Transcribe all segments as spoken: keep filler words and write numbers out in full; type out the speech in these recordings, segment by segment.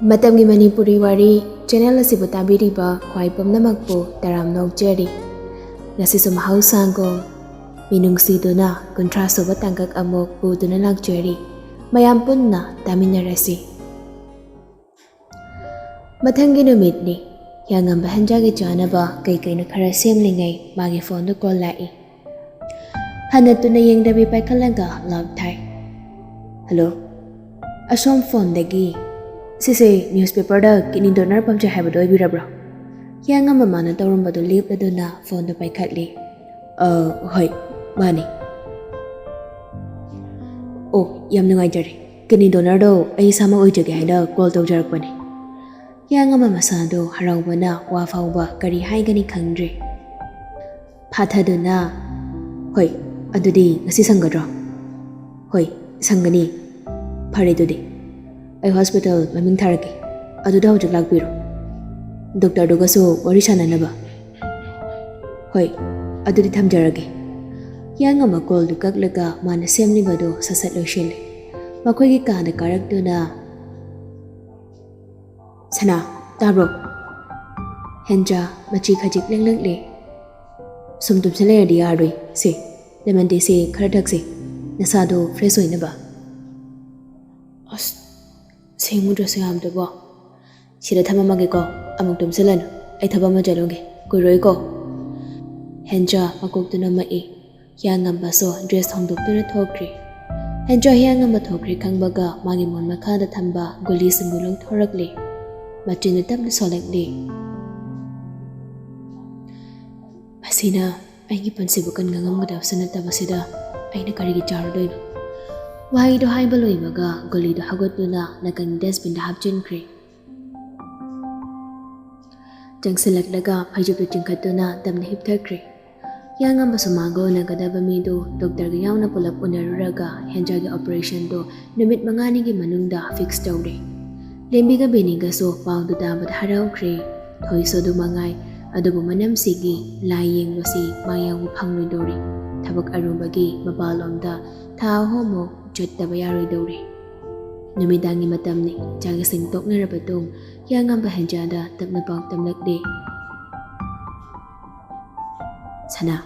ꯃꯇꯝꯒꯤ ꯃꯅꯤꯄꯨꯔꯤ ꯋꯥꯔꯤ ꯆꯦꯅꯦꯜ ꯑꯁꯤꯕꯨ ꯇꯥꯕꯤꯔꯤꯕ ꯈ꯭ꯋꯥꯏ ꯄꯨꯝꯅꯃꯛꯄꯨ ꯇꯔꯥꯝꯅ ꯑꯣꯛꯆꯔꯤ꯫ ꯉꯁꯤꯁꯨ ꯃꯍꯧꯁꯥꯒꯨꯝ ꯃꯤꯅꯨꯡꯁꯤꯗꯨꯅ ꯀꯨꯟꯊ꯭ꯔꯥ ꯁꯨꯕ ꯇꯥꯡꯀꯛ ꯑꯃꯨꯛ ꯄꯨꯗꯨꯅ ꯂꯥꯛꯆꯔꯤ꯫ ꯃꯌꯥꯝ ꯄꯨꯟꯅ ꯇꯥꯃꯤꯟꯅꯔꯁꯤ꯫ ꯃꯊꯪꯒꯤ ꯅꯨꯃꯤꯠꯅꯤ꯫ ꯍꯤꯌꯥꯉꯝꯕ ꯍꯦꯟꯖꯥꯒꯤ ꯆꯥꯅꯕ ꯀꯩ ꯀꯩꯅꯣ ꯈꯔ ꯁꯦꯝꯂꯤꯉꯩ ꯃꯥꯒꯤ ꯐꯣꯟꯗꯨ ꯀꯣꯜ ꯂꯥꯛꯏ꯫ ꯍꯟꯅ ꯇꯨꯅ ꯌꯦꯡꯗꯕꯤ ꯄꯥꯏꯈꯠꯂꯒ ꯂꯥꯎꯠ ꯊꯥꯏ꯫ "ꯍꯜꯂꯣ, ꯑꯁꯣꯝ ꯐꯣꯟꯗꯒꯤ꯫ ꯁꯤꯁꯦ ꯅ꯭ꯌꯨꯁꯄꯦꯄꯔꯗ ꯀꯤꯗꯅꯤ ꯗꯣꯅꯔ ꯄꯥꯝꯖꯩ ꯍꯥꯏꯕꯗꯣ ꯑꯣꯏꯕꯤꯔꯕ꯭ꯔꯣ?" ꯍꯤꯌꯥꯉꯝꯕ ꯃꯥꯅ ꯇꯧꯔꯝꯕꯗꯨ ꯂꯦꯞꯂꯗꯨꯅ ꯐꯣꯟꯗꯨ ꯄꯥꯏꯈꯠꯂꯤ꯫ "ꯑ, ꯍꯣꯏ, ꯃꯥꯅꯤ꯫ ꯑꯣ, ꯌꯥꯝ ꯅꯨꯡꯉꯥꯏꯖꯔꯦ꯫ ꯀꯤꯗꯅꯤ ꯗꯣꯅꯔꯗꯣ ꯑꯩ ꯏꯁꯥꯃꯛ ꯑꯣꯏꯖꯒꯦ ꯍꯥꯏꯅ ꯀꯣꯜ ꯇꯧꯖꯔꯛꯄꯅꯤ꯫" ꯍꯤꯌꯥꯉꯝꯕ ꯃꯁꯥꯗꯣ ꯍꯔꯥꯎꯕꯅ ꯋꯥ ꯐꯥꯎꯕ ꯀꯔꯤ ꯍꯥꯏꯒꯅꯤ ꯈꯪꯗ꯭ꯔꯦ꯫ ꯐꯥꯊꯗꯨꯅ, "ꯍꯣꯏ, ꯑꯗꯨꯗꯤ ꯉꯁꯤ ꯁꯪꯒꯗ꯭ꯔꯣ?" "ꯍꯣꯏ, ꯁꯪꯒꯅꯤ꯫ ꯐꯔꯦ ꯑꯗꯨꯗꯤ꯫ ꯑꯩ ꯍꯣꯁꯄꯤꯇꯥꯜ ꯃꯃꯤꯡ ꯊꯥꯔꯛꯀꯦ꯫ ꯑꯗꯨꯗ ꯍꯧꯖꯤꯛ ꯂꯥꯛꯄꯤꯔꯣ꯫ ꯗꯣꯛꯇꯔꯗꯨꯒꯁꯨ ꯋꯥꯔꯤ ꯁꯥꯟꯅꯅꯕ꯫" "ꯍꯣꯏ, ꯑꯗꯨꯗꯤ ꯊꯝꯖꯔꯒꯦ꯫" ꯍꯤꯌꯥꯉꯝꯕ ꯀꯣꯜꯗꯨ ꯀꯛꯂꯒ ꯃꯥꯅ ꯁꯦꯝꯂꯤꯕꯗꯨ ꯁꯠ ꯁꯠ ꯂꯣꯏꯁꯤꯜꯂꯤ꯫ ꯃꯈꯣꯏꯒꯤ ꯀꯥꯗ ꯀꯥꯔꯛꯇꯨꯅ, "ꯁꯅꯥ, ꯇꯥꯕ꯭ꯔꯣ?" ꯍꯦꯟꯖꯥ ꯃꯆꯤ ꯈꯖꯤꯛ ꯂꯦꯡꯂꯛꯂꯦ꯫ "ꯁꯨꯝ ꯇꯨꯝꯁꯤꯜ ꯂꯩꯔꯗꯤ ꯌꯥꯔꯣꯏ꯫ ꯁꯦ, ꯂꯦꯃꯟ ꯇꯤꯁꯦ ꯈꯔ ꯊꯛꯁꯦ, ꯅꯁꯥꯗꯣ ꯐ꯭ꯔꯦꯁ ꯑꯣꯏꯅꯕ꯫" "ꯑꯁ, ꯁꯦꯡꯉꯨꯗ꯭ꯔꯁꯨ ꯌꯥꯕꯗꯨꯕꯣ꯫ ꯁꯤꯗ ꯊꯝꯃꯝꯃꯒꯦꯀꯣ, ꯑꯃꯨꯛ ꯇꯨꯝꯁꯤꯜꯂꯅꯨ꯫ ꯑꯩ ꯊꯕꯛ ꯑꯃ ꯆꯠꯂꯨꯒꯦ, ꯀꯨꯏꯔꯣꯏꯀꯣ꯫" ꯍꯦꯟꯖꯥ ꯃꯀꯣꯛꯇꯨꯅ ꯃꯛꯏ꯫ ꯍꯤꯌꯥꯉꯝꯕꯁꯨ ꯗ꯭ꯔꯦꯁ ꯍꯣꯡꯗꯣꯛꯇꯨꯅ ꯊꯣꯛꯈ꯭ꯔꯦ꯫ ꯍꯦꯟꯖꯥ ꯍꯤꯌꯥꯉꯝꯕ ꯊꯣꯛꯈ꯭ꯔꯦ ꯈꯪꯕꯒ ꯃꯥꯒꯤ ꯃꯣꯟ ꯃꯈꯥꯗ ꯊꯝꯕ ꯒꯨꯂꯤꯁꯤꯡꯗꯨ ꯂꯧꯊꯣꯔꯛꯂꯦ꯫ ꯃꯆꯤꯟꯗꯨ ꯇꯞꯅ ꯁꯣꯜꯂꯛꯂꯦ꯫ "ꯃꯁꯤꯅ ꯑꯩꯒꯤ ꯄꯨꯟꯁꯤꯕꯨ ꯀꯟꯕ ꯉꯝꯒꯗꯕꯁꯨ ꯅꯠꯇꯕꯁꯤꯗ ꯑꯩꯅ ꯀꯔꯤꯒꯤ ꯆꯥꯔꯨꯗꯣꯏꯅꯣ?" ꯋꯥꯍꯩꯗꯣ ꯍꯥꯏꯕ ꯂꯣꯏꯕꯒ ꯒꯨꯂꯤꯗꯣ ꯍꯧꯒꯠꯇꯨꯅ ꯅꯥꯀꯟꯒꯤ ꯗꯁꯕꯤꯟꯗ ꯍꯥꯞꯆꯤꯟꯈ꯭ꯔꯦ꯫ ꯆꯪꯁꯤꯜꯂꯛꯂꯒ ꯐꯩꯖꯨꯞꯇꯨ ꯆꯤꯡꯈꯠꯇꯨꯅ ꯇꯞꯅ ꯍꯤꯞꯊꯈ꯭ꯔꯦ꯫ ꯍꯤꯌꯥꯉꯝꯕ ꯁꯨꯃꯥꯡꯒ ꯎꯅꯒꯗꯕ ꯃꯤꯗꯨ ꯗꯣꯛꯇꯔꯒ ꯌꯥꯎꯅ ꯄꯨꯂꯞ ꯎꯅꯔꯨꯔꯒ ꯍꯦꯟꯖꯥꯒꯤ ꯑꯣꯄꯔꯦꯁꯟꯗꯨ ꯅꯨꯃꯤꯠ ꯃꯉꯥꯅꯤꯒꯤ ꯃꯅꯨꯡꯗ ꯐꯤꯛꯁ ꯇꯧꯔꯦ꯫ ꯂꯦꯝꯕꯤꯒ ꯕꯦꯅꯤꯒꯁꯨ ꯄꯥꯎꯗꯨ ꯇꯥꯕꯗ ꯍꯔꯥꯎꯈ꯭ꯔꯦ꯫ ꯊꯣꯏꯁꯨ ꯑꯗꯨ ꯃꯉꯥꯏ꯫ ꯑꯗꯨꯕꯨ ꯃꯅꯝꯁꯤꯒꯤ ꯂꯥꯏ ꯌꯦꯡꯕꯁꯤ ꯃꯥ ꯌꯥꯎꯕ ꯐꯪꯂꯣꯏꯗꯧꯔꯤ꯫ ꯊꯕꯛ ꯑꯔꯨꯕꯒꯤ ꯃꯄꯥꯟꯂꯣꯝꯗ ꯊꯥ ꯑꯍꯨꯝꯃꯨꯛ ꯆꯠꯇꯕ ꯌꯥꯔꯣꯏꯗꯧꯔꯤ꯫ ꯅꯨꯃꯤꯗꯥꯡꯒꯤ ꯃꯇꯝꯅꯤ꯫ ꯆꯥꯛ ꯏꯁꯤꯡ ꯇꯣꯛꯅꯔꯕ ꯇꯨꯡ, ꯍꯤꯌꯥꯡꯉꯝꯕ ꯍꯦꯟꯖꯥꯗ ꯇꯞꯅ ꯄꯥꯎ ꯇꯝꯂꯛꯂꯤ꯫ "ꯁꯅꯥ,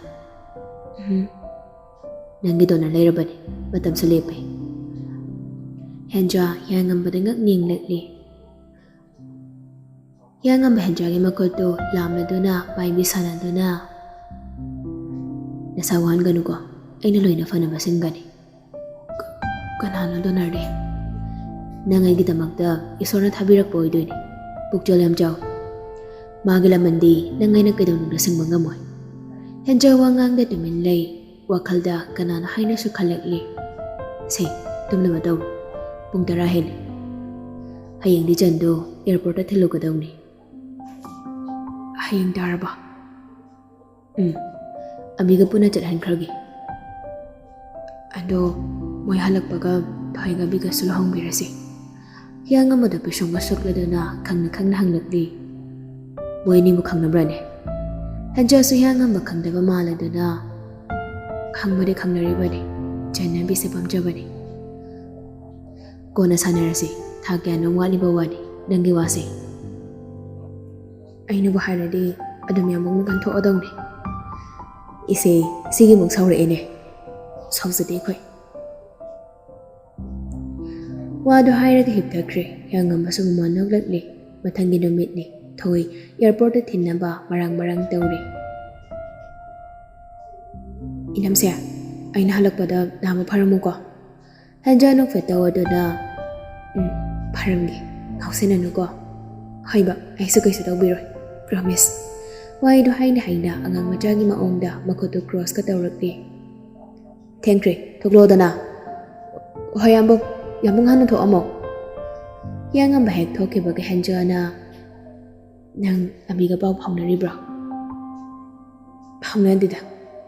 ꯎꯝ, ꯅꯪꯒꯤ ꯗꯣꯅꯔ ꯂꯩꯔꯕꯅꯤ, ꯃꯇꯝꯁꯨ ꯂꯦꯞꯄꯦ꯫" ꯍꯦꯟꯖꯥ ꯍꯤꯌꯥꯡꯉꯝꯕꯗ ꯉꯛ ꯌꯦꯡꯂꯛꯂꯤ꯫ ꯍꯤꯌꯥꯡꯉꯝꯕ ꯍꯦꯟꯖꯥꯒꯤ ꯃꯈꯨꯠꯇꯨ ꯂꯥꯝꯂꯗꯨꯅ, ꯄꯥꯏꯕꯤ ꯁꯥꯟꯅꯗꯨꯅ, "ꯅꯁꯥ ꯋꯥꯍꯟꯒꯅꯨꯀꯣ, ꯑꯩꯅ ꯂꯣꯏꯅ ꯐꯅꯕ ꯁꯤꯟꯒꯅꯤ꯫" "ꯀ-, ꯀꯅꯥꯅꯣ ꯗꯣꯅꯔꯗꯤ?" "ꯅꯪ ꯑꯩꯒꯤꯗꯃꯛꯇ ꯏꯁꯣꯔꯅ ꯊꯥꯕꯤꯔꯛꯄ ꯑꯣꯏꯗꯣꯏꯅꯤ꯫ ꯄꯨꯛꯆꯦꯜ ꯌꯥꯝ ꯆꯥꯎꯏ꯫ ꯃꯥꯒꯤ ꯂꯃꯟꯗꯤ ꯅꯪ ꯑꯩꯅ ꯀꯩꯗꯧꯅꯨꯡꯗ ꯁꯤꯡꯕ ꯉꯝꯃꯣꯏ꯫" ꯍꯦꯟꯖꯥ ꯋꯥ ꯉꯥꯡꯗ ꯇꯨꯃꯤꯟ ꯂꯩ꯫ ꯋꯥꯈꯜꯗ ꯀꯅꯥꯅꯣ ꯍꯥꯏꯅꯁꯨ ꯈꯜꯂꯛꯂꯤ꯫ "ꯁꯦ, ꯇꯨꯝꯅꯕ ꯇꯧꯔꯣ꯫ ꯄꯨꯡ ꯇꯔꯥ ꯍꯦꯜꯂꯦ꯫ ꯍꯌꯦꯡꯗꯤ ꯆꯟꯗꯨ ꯑꯦꯌꯔꯄꯣꯔꯠꯇ ꯊꯤꯜꯂꯨꯒꯗꯧꯅꯤ꯫" "ꯍꯌꯦꯡ ꯇꯥꯔꯕ?" "ꯎꯝ, ꯑꯕꯤꯒ ꯄꯨꯟꯅ ꯆꯠꯍꯟꯈ꯭ꯔꯒꯦ꯫ ꯑꯗꯣ ꯃꯣꯏ ꯍꯜꯂꯛꯄꯒ ꯊꯣꯏꯒ ꯑꯕꯤꯒꯁꯨ ꯂꯨꯍꯣꯡꯕꯤꯔꯁꯤ꯫" ꯍꯤꯌꯥꯡꯉꯝꯕꯗ ꯄꯤꯁꯨꯝꯒ ꯁꯨꯛꯂꯗꯨꯅ ꯈꯪꯅ ꯈꯪꯅ ꯍꯪꯂꯛꯂꯤ꯫ "ꯃꯣꯏ ꯑꯅꯤꯕꯨ ꯈꯪꯅꯕ꯭ꯔꯅꯦ?" ꯍꯦꯟꯖꯥꯁꯨ ꯍꯤꯌꯥꯡꯉꯝꯕ ꯈꯪꯗꯕ ꯃꯥꯜꯂꯗꯨꯅ, "ꯈꯪꯕꯗꯤ ꯈꯪꯅꯔꯤꯕꯅꯤ, ꯆꯟꯅ ꯑꯕꯤꯁꯦ ꯄꯥꯝꯖꯕꯅꯤ꯫" "ꯀꯣꯟꯅ ꯁꯥꯟꯅꯔꯁꯤ, ꯊꯥ ꯀꯌꯥꯅꯣꯝ ꯋꯥꯠꯂꯤꯕ ꯋꯥꯅꯤ, ꯅꯪꯒꯤ ꯋꯥꯁꯦ꯫" "ꯑꯩꯅꯕꯨ ꯍꯥꯏꯔꯗꯤ ꯑꯗꯨꯝ ꯌꯥꯝꯕꯨꯡꯅ ꯀꯟꯊꯣꯛꯑꯗꯧꯅꯤ꯫" "ꯏꯁꯦ, ꯁꯤꯒꯤ ꯑꯃꯨꯛ ꯁꯥꯎꯔꯛꯑꯦꯅꯦ꯫" "ꯁꯥꯎꯖꯗꯦ ꯑꯩꯈꯣꯏ꯫" ꯋꯥꯗꯨ ꯍꯥꯏꯔꯒ ꯍꯤꯞꯊꯈ꯭ꯔꯦ꯫ ꯍꯤꯌꯥꯡꯉꯝꯕꯁꯨ ꯃꯃꯥ ꯅꯣꯛꯂꯛꯂꯤ꯫ ꯃꯊꯪꯒꯤ ꯅꯨꯃꯤꯠꯅꯤ꯫ ꯊꯣꯏ ꯑꯦꯌꯔꯄꯣꯔꯠꯇ ꯊꯤꯟꯅꯕ ꯃꯔꯥꯡ ꯃꯔꯥꯡ ꯇꯧꯔꯤ꯫ "ꯏꯅꯝꯁꯦ, ꯑꯩꯅ ꯍꯜꯂꯛꯄꯗ ꯅꯥꯕ ꯐꯔꯝꯃꯨꯀꯣ꯫" ꯍꯦꯟꯖꯥ ꯅꯣꯛꯐꯦꯠ ꯇꯧꯗꯨꯅ, "ꯎꯝ, ꯐꯔꯝꯒꯦ꯫ ꯉꯥꯎꯁꯤꯟꯅꯅꯨꯀꯣ꯫" "ꯍꯣꯏꯕ, ꯑꯩꯁꯨ ꯀꯩꯁꯨ ꯇꯧꯕꯤꯔꯣꯏ꯫ ꯄ꯭ꯔꯣꯃꯤꯁ꯫" ꯋꯥꯍꯩꯗꯣ ꯍꯥꯏꯅ ꯍꯥꯏꯅ ꯑꯉꯥꯡ ꯃꯆꯥꯒꯤ ꯃꯑꯣꯡꯗ ꯃꯈꯨꯠꯇꯨ ꯀ꯭ꯔꯣꯁꯀ ꯇꯧꯔꯛꯂꯤ꯫ "ꯊꯦꯡꯈ꯭ꯔꯦ, ꯊꯣꯛꯂꯛꯑꯣꯗꯅ꯫" "ꯍꯣꯏ, ꯌꯥꯝꯕꯨꯡ, ꯌꯥꯝꯕꯨꯡ ꯍꯥꯟꯅ ꯊꯣꯛꯑꯝꯃꯣ꯫" ꯍꯤꯌꯥꯡꯉꯝꯕ ꯍꯦꯛ ꯊꯣꯛꯈꯤꯕꯒ ꯍꯦꯟꯖꯥꯅ, "ꯅꯪ ꯑꯕꯤꯒ ꯄꯥꯎ ꯐꯥꯎꯅꯔꯤꯕ꯭ꯔꯣ?" "ꯐꯥꯎꯅꯗꯦꯗ,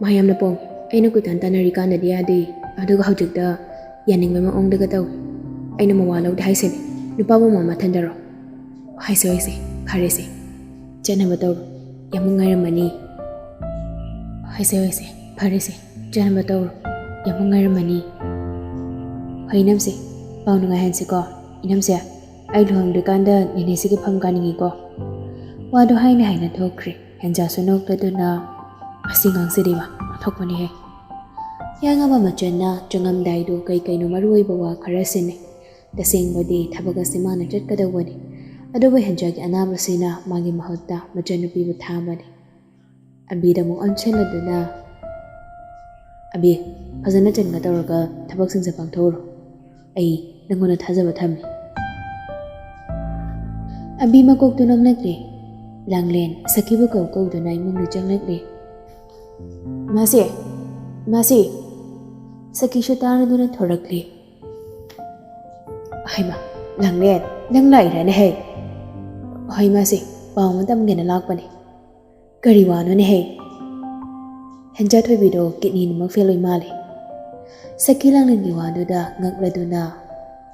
ꯃꯥ ꯌꯥꯝꯅ ꯄꯣꯡꯉꯤ꯫ ꯑꯩꯅ ꯀꯣꯏꯇꯥꯟ ꯇꯥꯟꯅꯔꯤꯀꯥꯟꯗꯗꯤ ꯌꯥꯗꯦ, ꯑꯗꯨꯒ ꯍꯧꯖꯤꯛꯇ ꯌꯥꯅꯤꯡꯕ ꯃꯑꯣꯡꯗꯒ ꯇꯧꯏ꯫ ꯑꯩꯅ ꯃꯋꯥ ꯂꯧꯗꯦ ꯍꯥꯏꯁꯤꯅꯤ, ꯅꯨꯄꯥꯕꯨ ꯃꯥ ꯃꯊꯟꯗꯔꯣ?" "ꯍꯣꯏꯁꯦ, ꯍꯣꯏꯁꯦ, ꯐꯔꯦꯁꯦ, ꯆꯠꯅꯕ ꯇꯧꯔꯣ, ꯌꯥꯝꯕꯨꯡ ꯉꯥꯏꯔꯝꯃꯅꯤ꯫" "ꯍꯣꯏꯁꯦ, ꯍꯣꯏꯁꯦ, ꯐꯔꯦꯁꯦ, ꯆꯠꯅꯕ ꯇꯧꯔꯣ, ꯌꯥꯝꯕꯨꯡ ꯉꯥꯏꯔꯝꯃꯅꯤ꯫" "ꯍꯣꯏ ꯏꯅꯝꯁꯦ, ꯄꯥꯎ ꯅꯨꯡꯉꯥꯏꯍꯟꯁꯤꯀꯣ꯫ ꯏꯅꯝꯁꯦ, ꯑꯩ ꯂꯨꯍꯣꯡꯗ꯭ꯔꯤꯀꯥꯟꯗ ꯅꯦꯅꯦꯁꯤꯒꯤ ꯐꯝ ꯀꯥꯅꯤꯡꯉꯤꯀꯣ꯫ ꯋꯥꯗꯣ ꯍꯥꯏꯅ ꯍꯥꯏꯅ ꯊꯣꯛꯈ꯭ꯔꯦ꯫ ꯍꯦꯟꯖꯥꯁꯨ ꯅꯣꯛꯂꯗꯨꯅ, "ꯑꯁꯤ ꯉꯥꯡꯁꯤꯗꯤꯕ ꯑꯣꯟꯊꯣꯛꯄꯅꯤꯍꯦ"꯫ ꯍꯤꯌꯥꯡꯉꯝꯕ ꯃꯆꯟꯅ ꯆꯪꯉꯝꯗꯥꯏꯗꯣ ꯀꯩ ꯀꯩꯅꯣ ꯃꯔꯨ ꯑꯣꯏꯕ ꯋꯥ ꯈꯔ ꯁꯤꯟꯅꯩ꯫ ꯇꯁꯦꯡꯕꯗꯤ ꯊꯕꯛ ꯑꯁꯤ ꯃꯥꯅ ꯆꯠꯀꯗꯧꯕꯅꯤ, ꯑꯗꯨꯕꯨ ꯍꯦꯟꯖꯥꯒꯤ ꯑꯅꯥꯕꯁꯤꯅ ꯃꯥꯒꯤ ꯃꯍꯨꯠꯇ ꯃꯆꯟꯅꯨꯄꯤꯕꯨ ꯊꯥꯕꯅꯤ꯫ ꯑꯕꯤꯗ ꯑꯃꯨꯛ ꯑꯣꯟꯁꯤꯜꯂꯗꯨꯅ, "ꯑꯕꯤ, ꯐꯖꯅ ꯆꯟꯒ ꯇꯧꯔꯒ ꯊꯕꯛꯁꯤꯡꯁꯦ ꯄꯥꯡꯊꯣꯛꯎꯔꯣ꯫ ꯑꯩ ꯅꯪꯉꯣꯟꯗ ꯊꯥꯖꯕ ꯊꯝꯃꯤ"꯫ ꯑꯕꯤ ꯃꯀꯣꯛꯇꯨ ꯅꯣꯛꯂꯛꯂꯦ꯫ ꯂꯥꯡꯂꯦꯟ ꯁꯈꯤꯕꯨ ꯀꯧ ꯀꯧꯗꯨꯅ ꯏꯃꯨꯡꯗ ꯆꯪꯂꯛꯂꯦ꯫ "ꯏꯃꯥꯁꯦ, ꯏꯃꯥꯁꯦ!" ꯁꯈꯤꯁꯨ ꯇꯥꯔꯗꯨꯅ ꯊꯣꯔꯛꯂꯦ꯫ "ꯍꯩꯃꯥ, ꯂꯥꯡꯂꯦꯟ, ꯅꯪ ꯂꯥꯛꯏꯔꯅꯦ ꯍꯦ?" "ꯍꯣꯏ ꯏꯃꯥꯁꯦ, ꯄꯥꯎ ꯑꯃ ꯇꯝꯒꯦꯅ ꯂꯥꯛꯄꯅꯦ"꯫ "ꯀꯔꯤ ꯋꯥꯅꯣꯅꯦ ꯍꯦ?" "ꯍꯦꯟꯖꯥ ꯊꯣꯏꯕꯤꯗꯣ ꯀꯤꯠꯅꯤ ꯑꯅꯤꯃꯛ ꯐꯦꯜ ꯑꯣꯏ ꯃꯥꯜꯂꯦ"꯫ ꯁꯈꯤ ꯂꯥꯡꯂꯦꯟꯒꯤ ꯋꯥꯗꯨꯗ ꯉꯛꯂꯗꯨꯅ,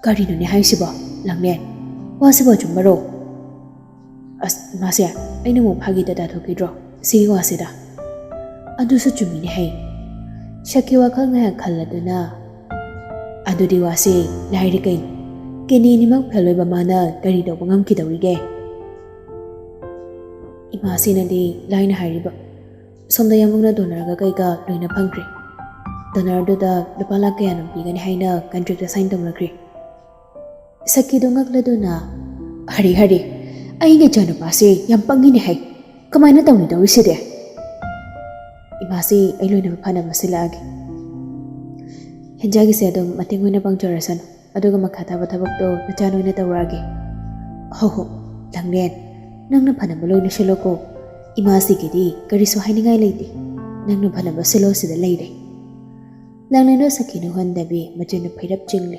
"ꯀꯔꯤꯅꯣꯅꯦ ꯍꯥꯏꯁꯤꯕꯣ? ꯂꯥꯡꯂꯦꯟ, ꯋꯥꯁꯤꯕꯣ ꯑꯆꯨꯝꯕꯔꯣ?" "ꯑꯁ, ꯏꯃꯥꯁꯦ, ꯑꯩꯅ ꯑꯃꯨꯛ ꯐꯥꯒꯤ ꯇꯥꯊꯣꯛꯈꯤꯗ꯭ꯔꯣ ꯁꯤꯒꯤ ꯋꯥꯁꯤꯗ?" "ꯑꯗꯨꯁꯨ ꯆꯨꯝꯃꯤꯅꯦ ꯍꯦ"꯫ ꯁꯈꯤ ꯋꯥꯈꯜ ꯉꯥꯏꯍꯥꯛ ꯈꯜꯂꯗꯨꯅ, "ꯑꯗꯨꯗꯤ ꯋꯥꯁꯤ ꯂꯥꯏꯔꯤ ꯀꯩꯅꯣ? ꯀꯤꯠꯅꯤ ꯑꯅꯤꯃꯛ ꯐꯦꯜ ꯑꯣꯏꯕ ꯃꯥꯅ ꯀꯔꯤ ꯇꯧꯕ ꯉꯝꯈꯤꯗꯧꯔꯤꯒꯦ?" "ꯏꯃꯥꯁꯤꯅꯗꯤ ꯂꯥꯏꯅ ꯍꯥꯏꯔꯤꯕ, ꯁꯣꯝꯗ ꯌꯥꯝꯕꯨꯡꯅ ꯗꯣꯅꯔꯒ ꯀꯩꯒ ꯂꯣꯏꯅ ꯐꯪꯈ꯭ꯔꯦ꯫ ꯗꯣꯅꯔꯗꯨꯗ ꯂꯨꯄꯥ ꯂꯥꯛ ꯀꯌꯥꯅꯣ ꯄꯤꯒꯅꯤ ꯍꯥꯏꯅ ꯀꯟꯇ꯭ꯔꯦꯛꯇ ꯁꯥꯏꯟ ꯇꯧꯅꯈ꯭ꯔꯦ"꯫ ꯁꯈꯤꯗꯨ ꯉꯛꯂꯗꯨꯅ, "ꯑꯔꯦ, ꯑꯔꯦ, ꯑꯩꯒꯤ ꯏꯆꯥꯅꯨꯄꯥꯁꯦ ꯌꯥꯝ ꯄꯪꯉꯤꯅꯦ ꯍꯩ꯫ ꯀꯃꯥꯏꯅ ꯇꯧꯅꯤ ꯇꯧꯔꯤꯁꯤꯗꯤ?" "ꯏꯃꯥꯁꯤ ꯑꯩ ꯂꯣꯏꯅ ꯐꯅꯕ ꯁꯤꯜꯂꯛꯑꯒꯦ꯫ ꯍꯦꯟꯖꯥꯒꯤꯁꯦ ꯑꯗꯨꯝ ꯃꯇꯦꯡ ꯑꯣꯏꯅ ꯄꯥꯡꯖꯔꯁꯅꯨ꯫ ꯑꯗꯨꯒ ꯃꯈꯥ ꯇꯥꯕ ꯊꯕꯛꯇꯣ ꯅꯆꯥꯅ ꯑꯣꯏꯅ ꯇꯧꯔꯛꯑꯒꯦ"꯫ "ꯍꯣ ꯍꯣ, ꯂꯥꯡꯂꯦꯟ, ꯅꯪꯅ ꯐꯅꯕ ꯂꯣꯏꯅ ꯁꯤꯜꯂꯣꯀꯣ꯫ ꯏꯃꯥꯁꯤꯒꯤꯗꯤ ꯀꯔꯤꯁꯨ ꯍꯥꯏꯅꯤꯡꯉꯥꯏ ꯂꯩꯇꯦ꯫ ꯅꯪꯅ ꯐꯅꯕ ꯁꯤꯜꯂꯣ ꯁꯤꯗ ꯂꯩꯔꯦ"꯫ ꯂꯥꯡꯂꯦꯟꯗꯣ ꯁꯈꯤꯅ ꯎꯍꯟꯗꯕꯤ ꯃꯆꯤꯟꯗꯨ ꯐꯩꯔꯞ ꯆꯤꯡꯂꯦ꯫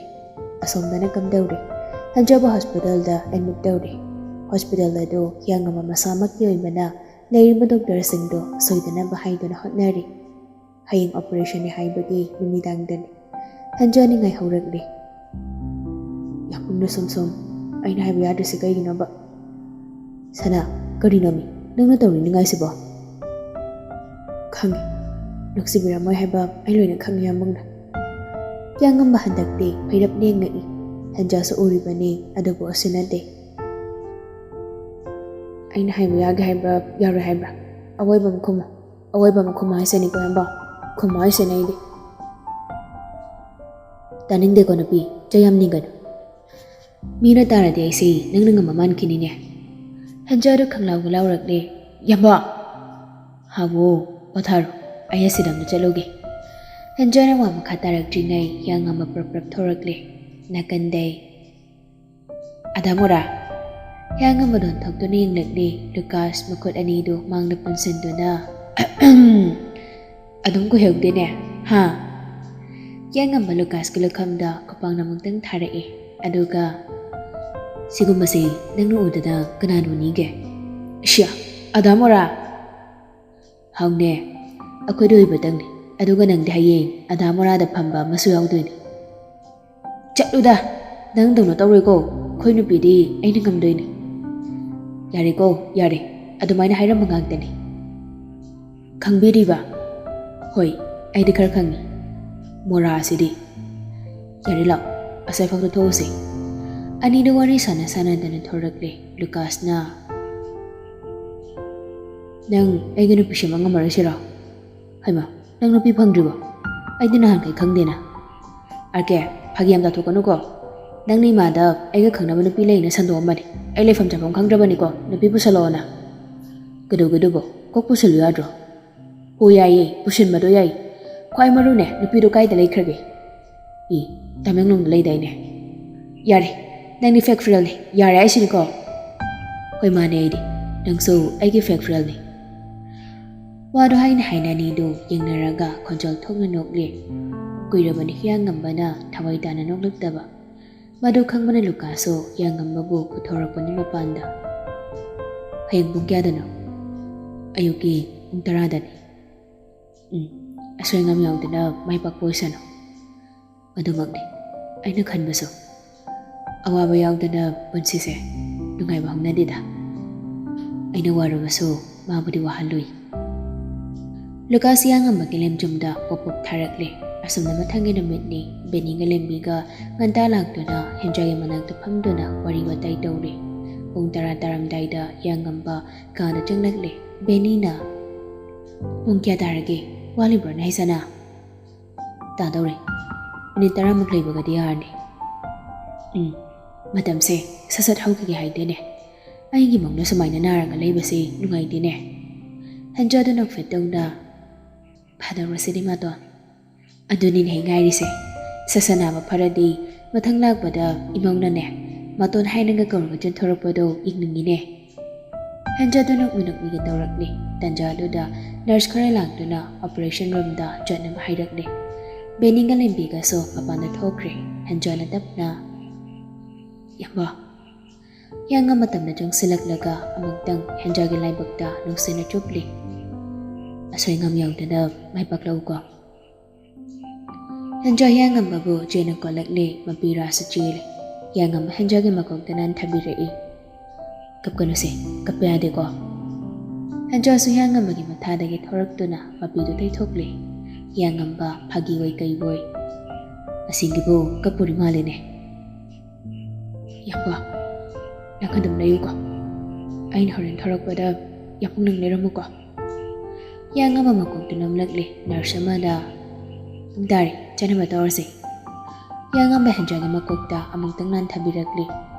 ꯑꯁꯣꯝꯗꯅ ꯀꯝꯗꯧꯔꯦ? ꯍꯦꯟꯖꯥꯕꯨ ꯍꯣꯁꯄꯤꯇꯥꯜꯗ ꯑꯦꯗꯃꯤꯠ ꯇꯧꯔꯦ꯫ ꯍꯣꯁꯄꯤꯇꯥꯜ ꯑꯗꯨ ꯍꯤꯌꯥꯡꯉꯝꯕ ꯃꯁꯥꯃꯛꯀꯤ ꯑꯣꯏꯕꯅ ꯂꯩꯔꯤꯕ ꯗꯣꯛꯇꯔꯁꯤꯡꯗꯨ ꯁꯣꯏꯗꯅꯕ ꯍꯥꯏꯗꯨꯅ ꯍꯣꯠꯅꯔꯤ꯫ ꯍꯌꯦꯡ ꯑꯣꯄꯔꯦꯁꯟꯅꯤ ꯍꯥꯏꯕꯒꯤ ꯅꯨꯃꯤꯗꯥꯡꯗꯅꯤ꯫ ꯍꯦꯟꯖꯥ ꯅꯤꯡꯉꯥꯏ ꯍꯧꯔꯛꯂꯦ꯫ "ꯌꯥꯝꯕꯨꯡꯅ ꯁꯨꯝ ꯁꯨꯝ ꯑꯩꯅ ꯍꯥꯏꯕ ꯌꯥꯗ꯭ꯔꯤꯁꯤ ꯀꯩꯒꯤꯅꯣꯕ?" "ꯁꯅꯥ, ꯀꯔꯤꯅꯣꯃꯤ ꯅꯪꯅ ꯇꯧꯔꯤ ꯅꯤꯡꯉꯥꯏꯁꯤꯕꯣ?" "ꯈꯪꯉꯤ, ꯅꯨꯡꯁꯤꯕꯤꯔꯝꯃꯣꯏ ꯍꯥꯏꯕ ꯑꯩ ꯂꯣꯏꯅ ꯈꯪꯉꯤ ꯌꯥꯝꯕꯨꯡꯅ"꯫ ꯍꯤꯌꯥꯡꯉꯝꯕ ꯍꯟꯗꯛꯇꯤ ꯐꯩꯔꯞ ꯂꯦꯡꯉꯛꯏ꯫ ꯍꯦꯟꯖꯥꯁꯨ ꯎꯔꯤꯕꯅꯤ, ꯑꯗꯨꯕꯨ ꯎꯁꯤꯟꯅꯗꯦ꯫ ꯑꯩꯅ ꯍꯥꯏꯕ ꯌꯥꯒꯦ ꯍꯥꯏꯕ꯭ꯔꯥ, ꯌꯥꯔꯣꯏ ꯍꯥꯏꯕ꯭ꯔꯥ? ꯑꯋꯣꯏꯕ ꯑꯃ ꯈꯨꯝꯃꯨ꯫ ꯑꯋꯣꯏꯕ ꯑꯃ ꯈꯨꯝꯃꯨ ꯍꯥꯏꯁꯤꯅꯤꯀꯣ, ꯌꯥꯝꯕ꯫ ꯈꯨꯝꯃꯨ ꯍꯥꯏꯁꯤꯅꯤ ꯑꯩꯗꯤ꯫ ꯇꯥꯅꯤꯡꯗꯦꯀꯣ ꯅꯨꯄꯤ, ꯆꯩ ꯌꯥꯝ ꯅꯤꯒꯅꯨ꯫ ꯃꯤꯅ ꯇꯥꯔꯗꯤ ꯑꯩꯁꯤ ꯅꯪꯅ ꯉꯝꯕ ꯃꯥꯟꯈꯤꯅꯤꯅꯦ꯫ ꯍꯦꯟꯖꯥꯗꯨ ꯈꯪꯂꯥꯎ ꯒꯂꯥꯎꯔꯛꯂꯦ꯫ ꯌꯥꯝꯕ! ꯍꯥꯎꯋꯣ, ꯄꯣꯊꯥꯔꯣ, ꯑꯩ ꯑꯁꯤꯗ ꯑꯃꯨꯛ ꯆꯠꯂꯨꯒꯦ꯫ ꯍꯦꯟꯖꯥꯅ ꯋꯥ ꯃꯈꯥ ꯇꯥꯔꯛꯇ꯭ꯔꯤꯉꯩ ꯍꯤꯌꯥꯡꯉꯝꯕ ꯄ꯭ꯔꯞ ꯄ꯭ꯔꯞ ꯊꯣꯔꯛꯂꯦ꯫ ꯅꯥꯀꯟꯗꯩ, "ꯑꯗꯥ ꯃꯣꯔꯥ!" ꯍꯤꯌꯥꯡꯉꯝꯕ ꯗꯣꯟꯊꯣꯛꯇꯨꯅ ꯌꯦꯡꯂꯛꯂꯦ꯫ ꯂꯨꯀꯥꯁ ꯃꯈꯨꯠ ꯑꯅꯤꯗꯨ ꯃꯥꯡꯗ ꯄꯨꯟꯁꯤꯟꯗꯨꯅ, "ꯑꯗꯨꯝ ꯀꯨꯏꯍꯧꯗꯦꯅꯦ, ꯍꯥ?" ꯍꯤꯌꯥꯡꯉꯝꯕ ꯂꯨꯀꯥꯁꯀꯤ ꯂꯨꯈꯝꯗ ꯈꯨꯄꯥꯛꯅ ꯑꯃꯨꯛꯇꯪ ꯊꯥꯔꯛꯑꯦ꯫ ꯑꯗꯨꯒ, "ꯁꯤꯒꯨꯝꯕꯁꯤ ꯅꯪꯅ ꯎꯗꯅ ꯀꯅꯥꯅ ꯎꯅꯤꯒꯦ?" "ꯁꯤꯌꯥ, ꯑꯗꯥ ꯃꯣꯔꯥ!" "ꯍꯥꯎꯅꯦ, ꯑꯩꯈꯣꯏꯗ ꯑꯣꯏꯕꯇꯪꯅꯤ꯫ ꯑꯗꯨꯒ ꯅꯪꯗꯤ ꯍꯌꯦꯡ ꯑꯗꯥ ꯃꯣꯔꯥꯗ ꯐꯝꯕ ꯑꯃꯁꯨ ꯌꯥꯎꯗꯣꯏꯅꯤ꯫" "ꯆꯠꯂꯨꯗ, ꯅꯪꯗꯧꯅ ꯇꯧꯔꯣꯏꯀꯣ꯫ ꯑꯩꯈꯣꯏ ꯅꯨꯄꯤꯗꯤ ꯑꯩꯅ ꯉꯝꯗꯣꯏꯅꯤ꯫" "ꯌꯥꯔꯦꯀꯣ, ꯌꯥꯔꯦ꯫ ꯑꯗꯨꯃꯥꯏꯅ ꯍꯥꯏꯔꯝꯕ ꯉꯥꯛꯇꯅꯤ꯫" "ꯈꯪꯕꯤꯔꯤꯕ?" "ꯍꯣꯏ, ꯑꯩꯗꯤ ꯈꯔ ꯈꯪꯉꯤ꯫ ꯃꯣꯔꯥ ꯑꯁꯤꯗꯤ꯫" "ꯌꯥꯔꯦ, ꯂꯥꯛꯑꯣ, ꯑꯁ꯭ꯋꯥꯏꯐꯥꯎꯗ ꯊꯣꯛꯎꯁꯦ꯫" ꯑꯅꯤꯗꯨ ꯋꯥꯔꯤ ꯁꯥꯟꯅ ꯁꯥꯟꯅꯗꯅ ꯊꯣꯔꯛꯂꯦ꯫ ꯂꯨꯀꯥꯁꯅ, "ꯅꯪ ꯑꯩꯒꯤ ꯅꯨꯄꯤ ꯁꯦꯝꯕ ꯉꯝꯃꯔꯣꯏꯁꯤꯔꯣ?" "ꯍꯩꯃꯥ, ꯅꯪ ꯅꯨꯄꯤ ꯐꯪꯗ꯭ꯔꯤꯕꯣ? ꯑꯩꯗꯤ ꯅꯍꯥꯟꯈꯩ ꯈꯪꯗꯦꯅ꯫" "ꯑꯥꯔ ꯀꯦ, ꯐꯥꯒꯤ ꯌꯥꯝ ꯇꯥꯊꯣꯛꯀꯅꯨꯀꯣ꯫ ꯅꯪꯅ ꯏꯃꯥꯗ ꯑꯩꯒ ꯈꯪꯅꯕ ꯅꯨꯄꯤ ꯂꯩꯅ ꯁꯟꯗꯣꯛꯑꯝꯕꯅꯤ꯫ ꯑꯩ ꯂꯩꯐꯝ ꯆꯥꯐꯝ ꯈꯪꯗ꯭ꯔꯕꯅꯤꯀꯣ, ꯅꯨꯄꯤ ꯄꯨꯁꯜꯂꯛꯑꯣꯅ꯫" "ꯀꯩꯗꯧꯒꯗꯧꯕ? ꯀꯣꯛ ꯄꯨꯁꯜꯂꯨ ꯌꯥꯗ꯭ꯔꯣ?" "ꯍꯣ, ꯌꯥꯏꯌꯦ, ꯄꯨꯁꯤꯟꯕꯗꯣ ꯌꯥꯏꯌꯦ꯫ ꯈ꯭ꯋꯥꯏ ꯃꯔꯨꯅꯦ, ꯅꯨꯄꯤꯗꯣ ꯀꯥꯏꯗ ꯂꯩꯈ꯭ꯔꯒꯦ?" "ꯏ, ꯇꯃꯦꯡꯂꯣꯡꯗ ꯂꯩꯗꯥꯏꯅꯦ?" "ꯌꯥꯔꯦ, ꯅꯪꯗꯤ ꯐꯦꯛ ꯐ꯭ꯔꯦꯟꯅꯤ, ꯌꯥꯔꯦ ꯍꯥꯏꯁꯤꯅꯤꯀꯣ꯫" "ꯍꯣꯏ, ꯃꯥꯅꯦ ꯑꯩꯗꯤ꯫ ꯅꯪꯁꯨ ꯑꯩꯒꯤ ꯐꯦꯛ ꯐ꯭ꯔꯦꯟꯅꯤ꯫" ꯋꯥꯗꯣ ꯍꯥꯏꯅ ꯍꯥꯏꯅ ꯑꯅꯤꯗꯨ ꯌꯦꯡꯅꯔꯒ ꯈꯣꯟꯖꯦꯜ ꯊꯣꯛꯅ ꯅꯣꯛꯂꯦ꯫ ꯀꯨꯏꯔꯕꯅꯤ ꯍꯤꯌꯥꯡꯉꯝꯕꯅ ꯊꯋꯥꯏ ꯇꯥꯅ ꯅꯣꯛꯂꯛꯇꯕ꯫ ꯃꯗꯨ ꯈꯪꯕꯅ ꯂꯨꯀꯥꯁꯁꯨ ꯍꯤꯌꯥꯡꯉꯝꯕꯕꯨ ꯄꯨꯊꯣꯔꯛꯄꯅꯤ ꯃꯄꯥꯟꯗ꯫ "ꯍꯌꯦꯡ ꯄꯨꯡ ꯀꯌꯥꯗꯅꯣ?" "ꯑꯌꯨꯛꯀꯤ ꯄꯨꯡ ꯇꯔꯥꯗꯅꯤ꯫" "ꯎꯝ, ꯑꯁꯣꯏ ꯑꯉꯥꯝ ꯌꯥꯎꯗꯅ ꯃꯥꯏ ꯄꯥꯛꯄ ꯑꯣꯏꯁꯅꯨ꯫" "ꯑꯗꯨꯃꯛꯅꯤ ꯑꯩꯅ ꯈꯟꯕꯁꯨ꯫ ꯑꯋꯥꯕ ꯌꯥꯎꯗꯅ ꯄꯨꯟꯁꯤꯁꯦ ꯅꯨꯡꯉꯥꯏꯕ ꯍꯧꯅꯗꯦꯗ꯫ ꯑꯩꯅ ꯋꯥꯔꯨꯕꯁꯨ ꯃꯥꯕꯨꯗꯤ ꯋꯥꯍꯜꯂꯨꯏ꯫" ꯂꯨꯀꯥꯁ ꯍꯤꯌꯥꯡꯉꯝꯕꯒꯤ ꯂꯦꯝꯖꯨꯝꯗ ꯄꯣꯞ ꯄꯣꯞ ꯊꯥꯔꯛꯂꯦ꯫ ꯑꯁꯨꯝꯅ ꯃꯊꯪꯒꯤ ꯅꯨꯃꯤꯠꯅꯤ꯫ ꯕꯦꯅꯤꯒ ꯂꯦꯝꯕꯤꯒ ꯉꯟꯇꯥ ꯂꯥꯛꯇꯨꯅ ꯍꯦꯟꯖꯥꯒꯤ ꯃꯅꯥꯛꯇ ꯐꯝꯗꯨꯅ ꯋꯥꯔꯤ ꯋꯥꯇꯥꯏ ꯇꯧꯔꯤ꯫ ꯄꯨꯡ ꯇꯔꯥ ꯇꯥꯔꯝꯗꯥꯏꯗ ꯍꯤꯌꯥꯡꯉꯝꯕ ꯀꯥꯗ ꯆꯪꯂꯛꯂꯦ꯫ ꯕꯦꯅꯤꯅ, "ꯄꯨꯡ ꯀꯌꯥ ꯇꯥꯔꯒꯦ? ꯋꯥꯠꯂꯤꯕ꯭ꯔꯣ ꯅꯍꯩꯁꯅꯥ?" "ꯇꯥꯗꯧꯔꯦ꯫ ꯃꯤꯅꯤꯠ ꯇꯔꯥꯃꯨꯛ ꯂꯩꯕꯒꯗꯤ ꯌꯥꯔꯅꯤ꯫ ꯎꯝ, ꯃꯇꯝꯁꯦ ꯁꯠ ꯁꯠ ꯍꯧꯈꯤꯒꯦ ꯍꯥꯏꯗꯦꯅꯦ꯫ ꯑꯩꯒꯤ ꯃꯪꯗ ꯁꯨꯃꯥꯏꯅ ꯅꯥꯔꯒ ꯂꯩꯕꯁꯦ ꯅꯨꯡꯉꯥꯏꯇꯦꯅꯦ꯫" ꯍꯦꯟꯖꯥꯗꯨ ꯅꯣꯛꯐꯦꯠ ꯇꯧꯅ, "ꯐꯥꯗꯧꯔꯁꯤꯗꯤ ꯃꯇꯣꯟ꯫ ꯑꯗꯨꯅꯤꯅꯦ ꯑꯩ ꯉꯥꯏꯔꯤꯁꯦ꯫ ꯁꯠ ꯁꯠ ꯅꯥꯕ ꯐꯔꯗꯤ ꯃꯊꯪ ꯂꯥꯛꯄꯗ ꯏꯃꯧꯅꯅꯦ ꯃꯇꯣꯟ ꯍꯥꯏꯅꯒ ꯀꯧꯔꯒ ꯆꯦꯟꯊꯣꯔꯛꯄꯗꯣ ꯌꯦꯡꯅꯤꯡꯉꯤꯅꯦ꯫" ꯍꯦꯟꯖꯥꯗꯨ ꯅꯣꯛꯃꯤ ꯅꯣꯛꯃꯤꯒ ꯇꯧꯔꯛꯂꯤ꯫ ꯇꯟꯖꯥꯗꯨꯗ ꯅꯔꯁ ꯈꯔ ꯂꯥꯛꯇꯨꯅ ꯑꯣꯄꯔꯦꯁꯟ ꯔꯨꯝꯗ ꯆꯠꯅꯕ ꯍꯥꯏꯔꯛꯂꯤ꯫ ꯕꯦꯅꯤꯒ ꯂꯦꯝꯕꯤꯒꯁꯨ ꯃꯄꯥꯟꯗ ꯊꯣꯛꯈ꯭ꯔꯦ꯫ ꯍꯦꯟꯖꯥꯅ ꯇꯞꯅ, "ꯌꯥꯝꯕ꯫" ꯍꯤꯌꯥꯡꯉꯝꯕ ꯇꯞꯅ ꯆꯪꯁꯤꯜꯂꯛꯂꯒ ꯑꯃꯨꯛꯇꯪ ꯍꯦꯟꯖꯥꯒꯤ ꯂꯥꯏꯕꯛꯇ ꯅꯨꯡꯁꯤꯅ ꯆꯨꯞꯂꯤ꯫ "ꯑꯁꯣꯏ ꯑꯉꯥꯝ ꯌꯥꯎꯗꯅ ꯃꯥꯏ ꯄꯥꯛꯂꯛꯎꯀꯣ꯫" ꯍꯦꯟꯖꯥ ꯍꯤꯌꯥꯡꯉꯝꯕꯕꯨ ꯆꯦꯟꯅ ꯀꯣꯜꯂꯛꯂꯦ꯫ ꯃꯄꯤ ꯔꯥꯁꯨ ꯆꯦꯜꯂꯦ꯫ ꯍꯤꯌꯥꯡꯉꯝꯕ ꯍꯦꯟꯖꯥꯒꯤ ꯃꯀꯣꯛꯇ ꯅꯥꯟꯊꯕꯤꯔꯛꯏ꯫ "ꯀꯞꯀꯅꯨꯁꯦ, ꯀꯞꯄ ꯌꯥꯗꯦꯀꯣ꯫" ꯍꯦꯟꯖꯥꯁꯨ ꯍꯤꯌꯥꯡꯉꯝꯕꯒꯤ ꯃꯊꯥꯗꯒꯤ ꯊꯣꯔꯛꯇꯨꯅ ꯃꯄꯤꯗꯨ ꯇꯩꯊꯣꯛꯂꯦ꯫ ꯍꯤꯌꯥꯡꯉꯝꯕ ꯐꯥꯒꯤ ꯑꯣꯏ ꯀꯩꯕꯣꯏ, "ꯑꯁꯦꯡꯒꯤꯕꯨ ꯀꯞꯄꯨꯔꯤ ꯃꯥꯜꯂꯦꯅꯦ꯫" "ꯌꯥꯝꯕ, ꯅꯪ ꯑꯗꯨꯝ ꯂꯩꯌꯨꯀꯣ꯫ ꯑꯩꯅ ꯍꯣꯔꯦꯟ ꯊꯣꯔꯛꯄꯗ ꯌꯥꯄꯨꯡ ꯅꯪ ꯂꯩꯔꯝꯃꯨꯀꯣ꯫" ꯍꯤꯌꯥꯡꯉꯝꯕ ꯃꯀꯣꯛꯇꯨ ꯅꯣꯝꯂꯛꯂꯦ꯫ ꯅꯔꯁ ꯑꯃꯅ, "ꯄꯨꯡ ꯇꯥꯔꯦ, ꯆꯠꯅꯕ ꯇꯧꯔꯁꯤ꯫" ꯍꯤꯌꯥꯡꯉꯝꯕ ꯍꯦꯟꯖꯥꯒꯤ ꯃꯀꯣꯛꯇ ꯑꯃꯨꯛꯇꯪ ꯅꯥꯟꯊꯕꯤꯔꯛꯂꯦ꯫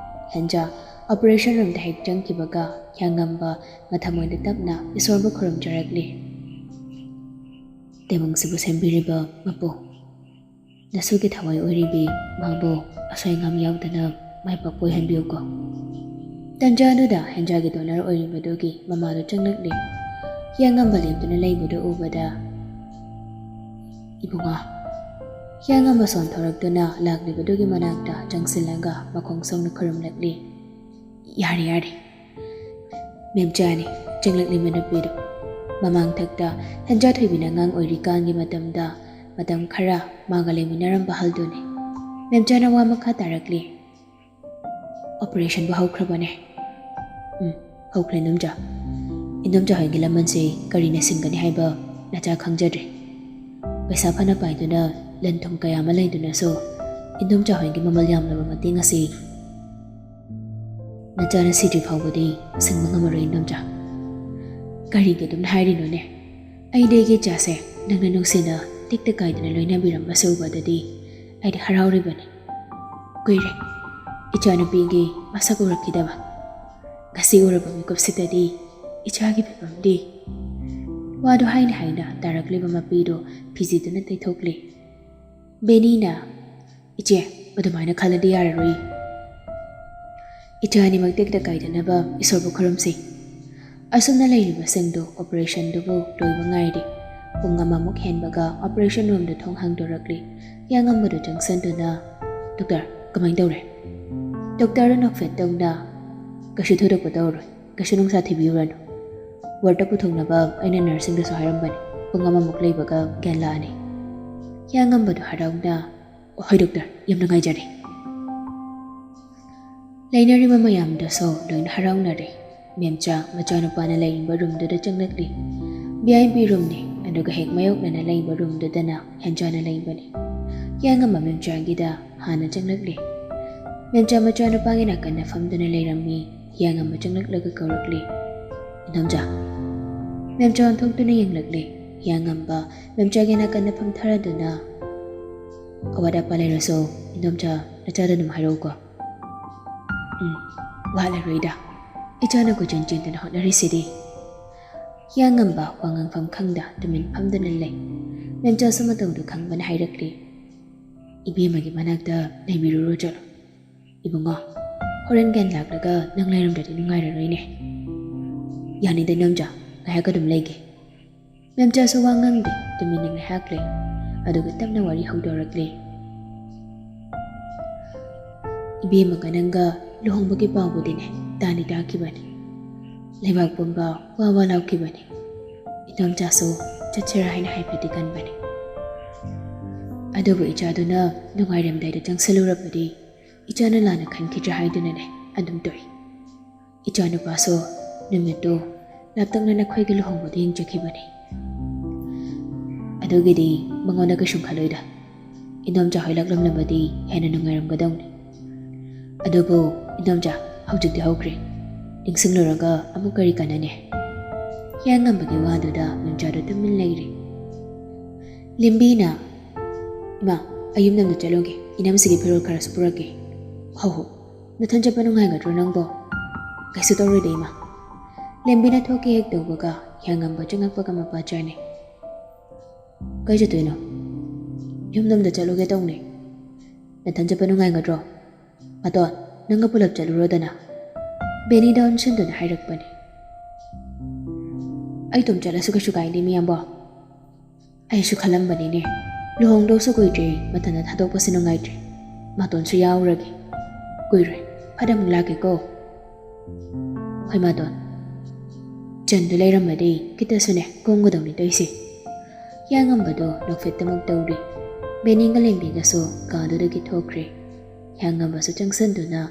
ꯍꯦꯟꯖꯥ ꯑꯣꯄꯔꯦꯁꯟ ꯔꯨꯝꯗ ꯍꯦꯛ ꯆꯪꯈꯤꯕꯒ ꯍꯤꯌꯥꯡꯉꯝꯕ ꯃꯊꯃꯣꯏꯗ ꯇꯞꯅ ꯏꯁꯣꯔꯕꯨ ꯈꯨꯔꯨꯝꯖꯔꯛꯂꯦ꯫ "ꯇꯥꯏꯕꯪꯁꯤꯕꯨ ꯁꯦꯝꯕꯤꯔꯤꯕ ꯃꯄꯨ, ꯅꯁꯨꯒꯤ ꯊꯋꯥꯏ ꯑꯣꯏꯔꯤꯕꯤ ꯃꯥꯕꯨ ꯑꯁꯣꯏ ꯑꯉꯥꯝ ꯌꯥꯎꯗꯅ ꯃꯥꯏ ꯄꯥꯛꯄ ꯑꯣꯏꯍꯟꯕꯤꯌꯨꯀꯣ꯫" ꯇꯟꯖꯥ ꯑꯗꯨꯗ ꯍꯦꯟꯖꯥꯒꯤ ꯗꯣꯅꯔ ꯑꯣꯏꯔꯤꯕꯗꯨꯒꯤ ꯃꯃꯥꯗꯨ ꯆꯪꯂꯛꯂꯦ꯫ ꯍꯤꯌꯥꯡꯉꯝꯕ ꯂꯦꯞꯇꯨꯅ ꯂꯩꯕꯗꯨ ꯎꯕꯗ, "ꯏꯕꯨꯡꯉꯣ꯫" ꯍꯤꯌꯥꯡꯉꯝꯕ ꯁꯣꯟꯊꯣꯔꯛꯇꯨꯅ ꯂꯥꯛꯂꯤꯕꯗꯨꯒꯤ ꯃꯅꯥꯛꯇ ꯆꯪꯁꯤꯜꯂꯒ ꯃꯈꯣꯡ ꯁꯣꯛꯅ ꯈꯨꯔꯨꯝꯂꯛꯂꯤ꯫ "ꯌꯥꯔꯦ, ꯌꯥꯔꯦ꯫ ꯃꯦꯝꯆꯥꯅꯤ ꯆꯪꯂꯛꯂꯤꯕ ꯅꯨꯄꯤꯗꯨ꯫ ꯃꯃꯥꯡꯊꯛꯇ ꯍꯦꯟꯖꯥ ꯊꯣꯏꯕꯤꯅ ꯑꯉꯥꯡ ꯑꯣꯏꯔꯤꯀꯥꯟꯒꯤ ꯃꯇꯝꯗ ꯃꯇꯝ ꯈꯔ ꯃꯥꯒ ꯂꯩꯃꯤꯟꯅꯔꯝꯕ ꯑꯍꯜꯗꯨꯅꯤ꯫ ꯃꯦꯝꯆꯥꯅ ꯋꯥ ꯃꯈꯥ ꯇꯥꯔꯛꯂꯤ꯫ ꯑꯣꯄꯔꯦꯁꯟꯕꯨ ꯍꯧꯈ꯭ꯔꯕꯅꯦ꯫" "ꯎꯝ, ꯍꯧꯈ꯭ꯔꯦ ꯏꯟꯗꯣꯝꯆꯥ꯫ ꯏꯟꯗꯣꯝꯆꯥ ꯍꯣꯏꯒꯤ ꯂꯃꯟꯁꯦ ꯀꯔꯤꯅ ꯁꯤꯡꯒꯅꯤ ꯍꯥꯏꯕ ꯅꯆꯥ ꯈꯪꯖꯗ꯭ꯔꯦ꯫ ꯄꯩꯁꯥ ꯐꯅ ꯄꯥꯏꯗꯨꯅ, ꯂꯟ ꯊꯨꯝ ꯀꯌꯥ ꯑꯃ ꯂꯩꯗꯨꯅꯁꯨ ꯏꯟꯗꯣꯝꯆꯥ ꯍꯣꯏꯒꯤ ꯃꯃꯜ ꯌꯥꯝꯂꯕ ꯃꯇꯦꯡ ꯑꯁꯤ ꯅꯆꯥꯅ ꯁꯤꯗ꯭ꯔꯤ ꯐꯥꯎꯕꯗꯤ ꯁꯤꯡꯕ ꯉꯝꯃꯔꯣꯏ ꯏꯟꯗꯣꯝꯆꯥ꯫ ꯀꯔꯤꯒꯤ ꯑꯗꯨꯝ ꯍꯥꯏꯔꯤꯅꯣꯅꯦ? ꯑꯩꯗꯤ ꯑꯩꯒꯤ ꯏꯆꯥꯁꯦ ꯅꯪꯅ ꯅꯨꯡꯁꯤꯅ ꯇꯦꯛꯇ ꯀꯥꯏꯗꯅ ꯂꯣꯏꯅꯕꯤꯔꯝꯕꯁꯦ ꯎꯕꯗꯗꯤ ꯑꯩꯗꯤ ꯍꯔꯥꯎꯔꯤꯕꯅꯤ꯫ ꯀꯨꯏꯔꯦ ꯏꯆꯥꯅꯨꯄꯤꯒꯤ ꯃꯁꯛ ꯎꯔꯛꯈꯤꯗꯕ꯫ ꯉꯁꯤ ꯎꯔꯕ ꯃꯤꯀꯨꯞꯁꯤꯗꯗꯤ ꯏꯆꯥꯒꯤ ꯐꯤꯕꯝꯗꯤ꯫ ꯋꯥꯗꯨ ꯍꯥꯏꯅ ꯍꯥꯏꯅ ꯇꯥꯔꯛꯂꯤꯕ ꯃꯄꯤꯗꯨ ꯐꯤꯖꯤꯗꯨꯅ ꯇꯩꯊꯣꯛꯂꯤ꯫ ꯕꯦꯅꯤꯅ, "ꯏꯆꯦ, ꯑꯗꯨꯃꯥꯏꯅ ꯈꯜꯂꯗꯤ ꯌꯥꯔꯔꯣꯏ꯫ ꯏꯆꯥ ꯑꯅꯤꯃꯛ ꯇꯦꯛꯇ ꯀꯥꯏꯗꯅꯕ ꯏꯁꯣꯔꯕꯨ ꯈꯨꯔꯨꯝꯁꯤ꯫" ꯑꯁꯨꯝꯅ ꯂꯩꯔꯤꯕꯁꯤꯡꯗꯨ ꯑꯣꯄꯔꯦꯁꯟꯗꯨꯕꯨ ꯂꯣꯏꯕ ꯉꯥꯏꯔꯤ꯫ ꯄꯨꯡ ꯑꯃꯃꯨꯛ ꯍꯦꯟꯕꯒ ꯑꯣꯄꯔꯦꯁꯟ ꯔꯨꯝꯗꯨ ꯊꯣꯡ ꯍꯥꯡꯗꯣꯔꯛꯂꯤ꯫ ꯍꯤꯌꯥꯡꯉꯝꯕꯗꯨ ꯆꯪꯁꯟꯗꯨꯅ, "ꯗꯣꯛꯇꯔ, ꯀꯃꯥꯏꯅ ꯇꯧꯔꯦ?" ꯗꯣꯛꯇꯔꯗꯨ ꯅꯣꯛꯐꯦꯠ ꯇꯧꯅ, "ꯀꯩꯁꯨ ꯊꯣꯏꯗꯣꯛꯄ ꯇꯧꯔꯣꯏ, ꯀꯩꯁꯨ ꯅꯨꯡꯁꯥ ꯊꯤꯕꯤꯔꯨꯔꯅꯨ꯫ ꯋꯥꯔꯗꯇ ꯄꯨꯊꯣꯛꯅꯕ ꯑꯩꯅ ꯅꯔꯁꯁꯤꯡꯗꯁꯨ ꯍꯥꯏꯔꯝꯕꯅꯤ꯫ ꯄꯨꯡ ꯑꯃꯃꯨꯛ ꯂꯩꯕꯒ ꯒ꯭ꯌꯥꯟ ꯂꯥꯛꯑꯅꯤ꯫" ꯍꯤꯌꯥꯡꯉꯝꯕꯗꯨ ꯍꯔꯥꯎꯅ, "ꯍꯣꯏ ꯗꯣꯛꯇꯔ, ꯌꯥꯝ ꯅꯨꯡꯉꯥꯏꯖꯔꯦ꯫" ꯂꯩꯅꯔꯤꯕ ꯃꯌꯥꯝꯗꯨꯁꯨ ꯂꯣꯏꯅ ꯍꯔꯥꯎꯅꯔꯦ꯫ ꯃꯦꯝꯆꯥ ꯃꯆꯥꯅꯨꯄꯥꯅ ꯂꯩꯔꯤꯕ ꯔꯨꯝꯗꯨꯗ ꯆꯪꯂꯛꯂꯤ꯫ ꯚꯤ ꯑꯥꯏ ꯄꯤ ꯔꯨꯝꯅꯤ, ꯑꯗꯨꯒ ꯍꯦꯛ ꯃꯥꯌꯣꯛꯅꯅ ꯂꯩꯕ ꯔꯨꯝꯗꯨꯗꯅ ꯍꯦꯟꯖꯥꯅ ꯂꯩꯕꯅꯤ꯫ ꯍꯤꯌꯥꯡꯉꯝꯕ ꯃꯦꯝꯆꯥꯒꯤꯗ ꯍꯥꯟꯅ ꯆꯪꯂꯛꯂꯤ꯫ ꯃꯦꯝꯆꯥ ꯃꯆꯥꯅꯨꯄꯥꯒꯤ ꯅꯥꯀꯟꯗ ꯐꯝꯗꯨꯅ ꯂꯩꯔꯝꯃꯤ꯫ ꯍꯤꯌꯥꯡꯉꯝꯕ ꯆꯪꯂꯛꯂꯒ ꯀꯧꯔꯛꯂꯤ, "ꯏꯟꯗꯣꯝꯆꯥ꯫" ꯃꯦꯝꯆꯥ ꯑꯣꯟꯊꯣꯛꯇꯨꯅ ꯌꯦꯡꯂꯛꯂꯤ꯫ ꯍꯤꯌꯥꯡꯉꯝꯕ ꯃꯦꯝꯆꯥꯒꯤ ꯅꯥꯀꯟꯗ ꯐꯝꯊꯔꯗꯨꯅ, "ꯑꯋꯥꯠ ꯑꯄꯥ ꯂꯩꯔꯁꯨ ꯏꯟꯗꯣꯝꯆꯥ ꯅꯆꯥꯗ ꯑꯗꯨꯝ ꯍꯥꯏꯔꯛꯎꯀꯣ꯫" "ꯎꯝ, ꯋꯥꯠꯂꯔꯣꯏꯗ꯫ ꯏꯆꯥꯅ ꯀꯣꯏꯆꯦꯟ ꯆꯦꯟꯗꯨꯅ ꯍꯣꯠꯅꯔꯤꯁꯤꯗꯤ꯫" ꯍꯤꯌꯥꯡꯉꯝꯕ ꯋꯥ ꯉꯥꯡꯐꯝ ꯈꯪꯗ ꯇꯨꯃꯤꯟ ꯐꯝꯗꯨꯅ ꯂꯩ꯫ ꯃꯦꯝꯆꯥꯁꯨ ꯃꯇꯧꯗꯨ ꯈꯪꯕꯅ ꯍꯥꯏꯔꯛꯂꯤ, "ꯏꯕꯦꯝꯃꯒꯤ ꯃꯅꯥꯛꯇ ꯂꯩꯕꯤꯔꯨꯔꯣ ꯆꯠꯂꯣ꯫ ꯏꯕꯨꯡꯉꯣ, ꯍꯣꯔꯦꯟ ꯒ꯭ꯌꯥꯟ ꯂꯥꯛꯂꯒ ꯅꯪ ꯂꯩꯔꯝꯗ꯭ꯔꯗꯤ ꯅꯨꯡꯉꯥꯏꯔꯔꯣꯏꯅꯦ꯫" "ꯌꯥꯅꯤꯗ ꯏꯟꯗꯣꯝꯆꯥ, ꯉꯥꯏꯍꯥꯛ ꯑꯗꯨꯝ ꯂꯩꯒꯦ꯫" ꯃꯦꯝꯆꯥꯁꯨ ꯋꯥ ꯉꯥꯡꯗꯦ, ꯇꯨꯃꯤꯟꯅ ꯉꯥꯏꯍꯥꯛ ꯂꯩ꯫ ꯑꯗꯨꯒ ꯇꯞꯅ ꯋꯥꯔꯤ ꯍꯧꯗꯣꯔꯛꯂꯦ꯫ "ꯏꯕꯦꯝꯃꯒ ꯅꯪꯒ ꯂꯨꯍꯣꯡꯕꯒꯤ ꯄꯥꯎꯕꯨꯗꯤꯅꯦ, ꯇꯥꯗꯤ ꯇꯥꯈꯤꯕꯅꯤ꯫ ꯂꯩꯕꯥꯛ ꯄꯨꯝꯕ ꯋꯥ ꯋꯥ ꯂꯥꯎꯈꯤꯕꯅꯤ꯫ ꯏꯟꯗꯣꯝꯆꯥꯁꯨ ꯆꯠꯁꯤꯔꯥ ꯍꯥꯏꯅ ꯍꯥꯏꯐꯦꯠꯇꯤ ꯈꯟꯕꯅꯤ꯫ ꯑꯗꯨꯕꯨ ꯏꯆꯥꯗꯨꯅ ꯅꯨꯡꯉꯥꯏꯔꯝꯗꯥꯏꯗ ꯆꯪꯁꯤꯜꯂꯨꯔꯕꯗꯤ ꯏꯆꯥꯅ ꯂꯥꯟꯅ ꯈꯟꯈꯤꯗ꯭ꯔꯥ ꯍꯥꯏꯗꯨꯅꯅꯦ ꯑꯗꯨꯝ ꯇꯣꯛꯏ꯫ ꯏꯆꯥꯅꯨꯄꯥꯁꯨ ꯅꯨꯃꯤꯠꯇꯨ ꯂꯥꯞꯇꯛꯅꯅ ꯑꯩꯈꯣꯏꯒꯤ ꯂꯨꯍꯣꯡꯕꯗ ꯌꯦꯡꯖꯈꯤꯕꯅꯤ꯫ ꯑꯗꯨꯒꯤꯗꯤ ꯃꯉꯣꯟꯗ ꯀꯩꯁꯨꯝ ꯈꯜꯂꯣꯏꯗ꯫ ꯏꯟꯗꯣꯝꯆꯥ ꯍꯣꯏ ꯂꯥꯛꯂꯝꯂꯕꯗꯤ ꯍꯦꯟꯅ ꯅꯨꯡꯉꯥꯏꯔꯝꯒꯗꯧꯅꯤ꯫ ꯑꯗꯨꯕꯨ ꯏꯟꯗꯣꯝꯆꯥ, ꯍꯧꯖꯤꯛꯇꯤ ꯍꯧꯈ꯭ꯔꯦ꯫ ꯅꯤꯡꯁꯤꯡꯂꯨꯔꯒ ꯑꯃꯨꯛ ꯀꯔꯤ ꯀꯥꯟꯅꯅꯤ? ꯍꯤꯌꯥꯡꯉꯝꯕꯒꯤ ꯋꯥꯗꯨꯗ ꯃꯤꯝꯆꯥꯗꯣ ꯇꯨꯃꯤꯟ ꯂꯩꯔꯦ꯫ ꯂꯦꯝꯕꯤꯅ, "ꯏꯃꯥ, ꯑꯩ ꯌꯨꯝꯗ ꯑꯝꯇ ꯆꯠꯂꯨꯒꯦ, ꯏꯅꯝꯁꯤꯒꯤ ꯐꯤꯔꯣꯜ ꯈꯔꯁꯨ ꯄꯨꯔꯛꯀꯦ"꯫ "ꯍꯣ ꯍꯣ, ꯅꯊꯟ ꯆꯠꯄ ꯅꯨꯡꯉꯥꯏꯒꯗ꯭ꯔꯣ ꯅꯪꯕꯣ?" "ꯀꯩꯁꯨ ꯇꯧꯔꯣꯏꯗ ꯏꯃꯥ"꯫ ꯂꯦꯝꯕꯤꯅ ꯊꯣꯛꯀꯦ ꯍꯦꯛ ꯇꯧꯕꯒ ꯍꯤꯌꯥꯡꯉꯝꯕ ꯆꯪꯉꯛꯄꯒ ꯃꯄꯥ ꯆꯥꯅꯩ꯫ "ꯀꯥꯏ ꯆꯠꯇꯣꯏꯅꯣ?" "ꯌꯨꯝꯗ ꯑꯝꯇ ꯆꯠꯂꯨꯒꯦ ꯇꯧꯅꯦ"꯫ "ꯅꯊꯟ ꯆꯠꯄ ꯅꯨꯡꯉꯥꯏꯒꯗ꯭ꯔꯣ? ꯃꯇꯣꯟ, ꯅꯪꯒ ꯄꯨꯂꯞ ꯆꯠꯂꯨꯔꯣꯗꯅ"꯫ ꯕꯦꯅꯤꯗ ꯑꯣꯟꯁꯤꯟꯗꯨꯅ ꯍꯥꯏꯔꯛꯄꯅꯤ꯫ "ꯑꯩ ꯏꯇꯣꯝ ꯆꯠꯂꯁꯨ ꯀꯩꯁꯨ ꯀꯥꯏꯗꯦ ꯃꯤꯌꯥꯝꯕꯣ꯫ ꯑꯩꯁꯨ ꯈꯜꯂꯝꯕꯅꯤꯅꯦ, ꯂꯨꯍꯣꯡꯗꯧꯁꯨ ꯀꯨꯏꯗ꯭ꯔꯤ, ꯃꯊꯟꯇ ꯊꯥꯗꯣꯛꯄꯁꯦ ꯅꯨꯡꯉꯥꯏꯇ꯭ꯔꯦ, ꯃꯇꯣꯟꯁꯨ ꯌꯥꯎꯔꯒꯦ꯫ ꯀꯨꯏꯔꯣꯏ, ꯐꯠ ꯑꯃꯨꯛ ꯂꯥꯛꯀꯦꯀꯣ"꯫ "ꯍꯣꯏ ꯃꯇꯣꯟ"꯫ ꯆꯟꯗꯨ ꯂꯩꯔꯝꯃꯗꯤ ꯈꯤꯇꯁꯨꯅꯦ ꯀꯣꯝꯒꯗꯧꯅꯤ ꯇꯧꯏꯁꯦ꯫ ꯍꯤꯌꯥꯡꯉꯝꯕꯗꯨ ꯅꯣꯛꯐꯦꯠꯇꯃꯛ ꯇꯧꯔꯤ꯫ ꯕꯦꯅꯤꯒ ꯂꯦꯝꯕꯤꯒꯁꯨ ꯀꯥꯗꯨꯗꯒꯤ ꯊꯣꯛꯈ꯭ꯔꯦ꯫ ꯍꯤꯌꯥꯡꯉꯝꯕꯁꯨ ꯆꯪꯁꯤꯟꯗꯨꯅ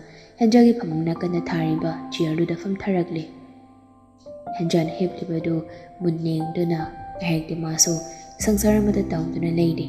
ꯍꯦꯟꯖꯥꯒꯤ ꯐꯃꯨꯡ ꯅꯥꯀꯟꯗ ꯊꯥꯔꯤꯕ ꯆꯤꯌꯔꯗꯨꯗ ꯐꯝꯊꯔꯛꯂꯦ꯫ ꯍꯦꯟꯖꯥꯅ ꯍꯤꯞꯂꯤꯕꯗꯨ ꯃꯨꯟꯅ ꯌꯦꯡꯗꯨꯅ ꯉꯥꯏꯍꯥꯛꯇꯤ ꯃꯥꯁꯨ ꯁꯪꯁꯥꯔ ꯑꯃꯗ ꯇꯥꯎꯗꯨꯅ ꯂꯩꯔꯤ꯫